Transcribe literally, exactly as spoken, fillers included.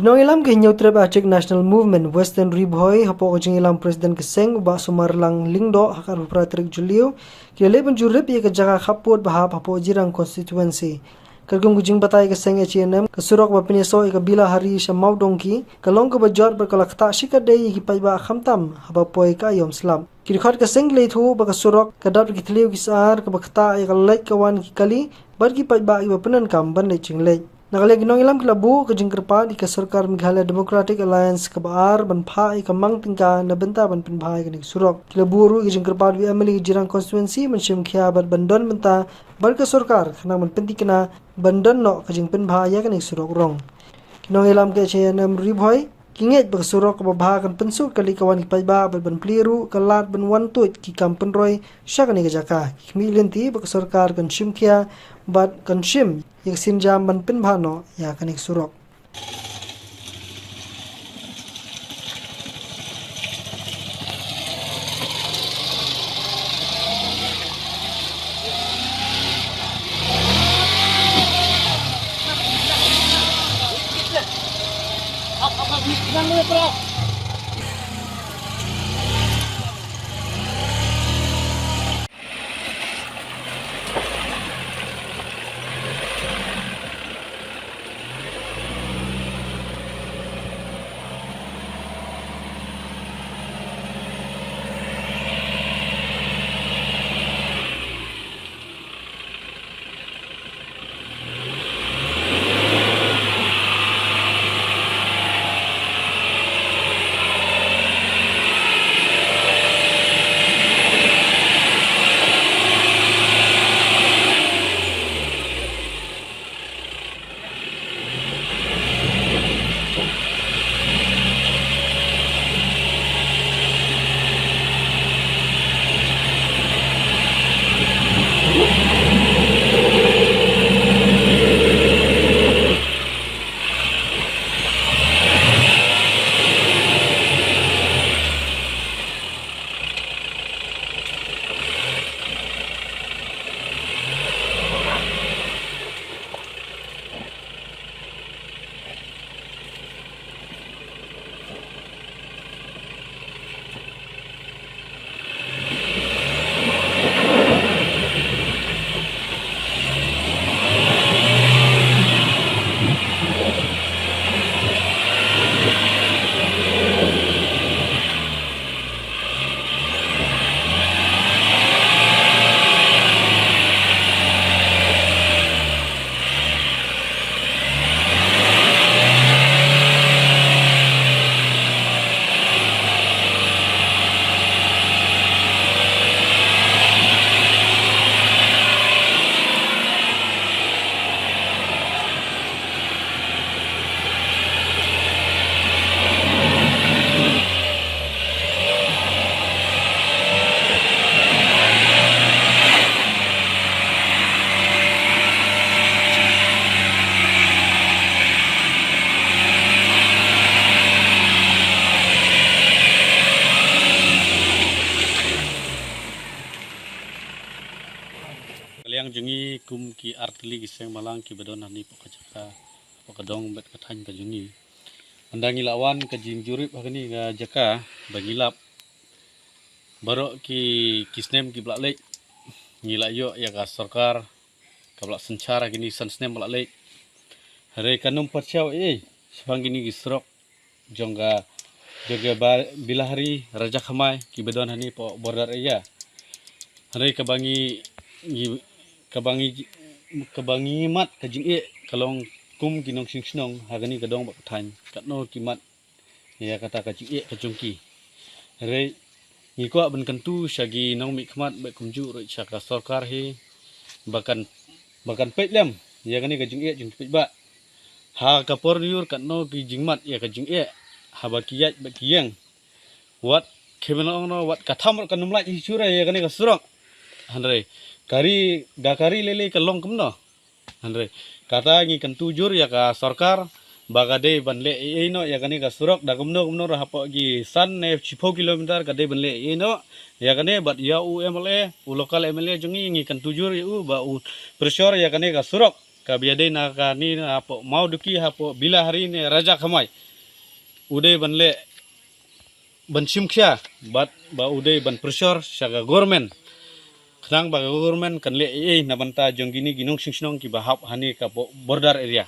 Nongïalam ka Hynñiewtrep Achik National Movement Western Ri Bhoi, hapoh ka jingïalam President ka seng u Bah Sumarlang Lyngdoh, ha ka arphew phra tarik Jylliew, ki la leit ban jurip ïa ka jaka khappud ba hap hapoh Jirang Constituency. Katkum ka jingbatai ka seng H A N M, ka surok ba pynïasoh ïa ka Bilahari sha Mawdongki ka long kaba jot bad ka la ktah shikatdei ïa ki paidbah khamtam haba poi ka aïom slap. Ki dkhot ka seng ki la ïathuh ba ka surok ka dap da ki thliew ki sar kaba ktah ïa ka leit ka wan ki kali bad ki paidbah kiba pyndonkam ban leit jingleit. Na ka liang ki nongïalam ki la buh ka jingkyrpad ïa ka sorkar Meghalaya Democratic Alliance kaba ar ban phah ïa ka mang tyngka na bynta ban pynbha ïa kane ka surok. Ki la buh ruh ïa ka jingkyrpad ïa u M L A ka Jirang Constituency ban shim khia bad ban don bynta bad ka sorkar khnang ban pynthikna ban don noh ka jingpynbha ïa kane ka surok rong. Ki nongïalam ka H A N M Ri Bhoi ki ngeit ba ka surok kaba bha kan pynsuk ka leit ka wan ki paidbah bad ban plie ruh ka lad ban wan tuid ki kam pynroi sha kane ka jaka. Ki khmih lynti ba ka sorkar kan shim khia bad kan shim ïa ka sienjam ban pynbha noh ïa kane ka surok. Ka liang jong ngi kum ki artylli ki seng balang kiba don hangne hapoh ka jaka, hapoh ka dong bad ka thaiñ ka jong ngi. Ynda ngi la wan ka jingjurip ha kane ka jaka ba ngi lap baroh ki, ki snem kiba la leit, ngi la ïoh ïa ka sorkar kaba la synshar ha kine san snem ba la leit. Hynrei kan ym pyrshah ei ei shaphang kine ki surok jong ka, jong ka ba, Bilahari, Rajakhamai kiba don hangne hapoh border area. Hynrei kaba ngi, ngi, kaba ngi, kaba ngi mad ka jingeh ka long kum ki nongshong shnong ha kane ka dong bad ka thaiñ, katno ki mad ïa kata ka jingeh ka jong ki. Hynrei ngi kwah ban kyntu sha ki nongmihkhmat bad kumjuh ruh sha ka sorkar hi ba kan, ba kan peit lem ïa kane ka jingeh jong ki paidbah. Ha ka por dur katno ki jingmad ïa ka jingeh haba ki ïaid bad ki ïeng. Wat khie ban ong noh, wat ka tham ruh kan ym lait hi shuh re ïa kane ka surok. Hynrei ka ri, da ka ri lei lei ka long kumno. Hynrei kata ngi kyntu jur ïa ka sorkar ba ka dei ban leh ei ei noh ïa kane ka surok, da kumno kumno ruh hapoh ki san ne shiphew kilometer ka dei ban leh ei ei noh ïa kane. Bad ïa u M L A, u local M L A jong ngi, ngi kyntu jur ïa u ba u pressure ïa kane ka surok. Ka ba ïadei na kane na hapoh Mawduki, hapoh Bilahari ne Raja Khamai, u dei ban leh ban shim khia bad ba u dei ban pressure sha ka government, khnang ba ka government kan leh ei ei na bynta jong kine ki nongshong shnong ki ba hap hane ka border area.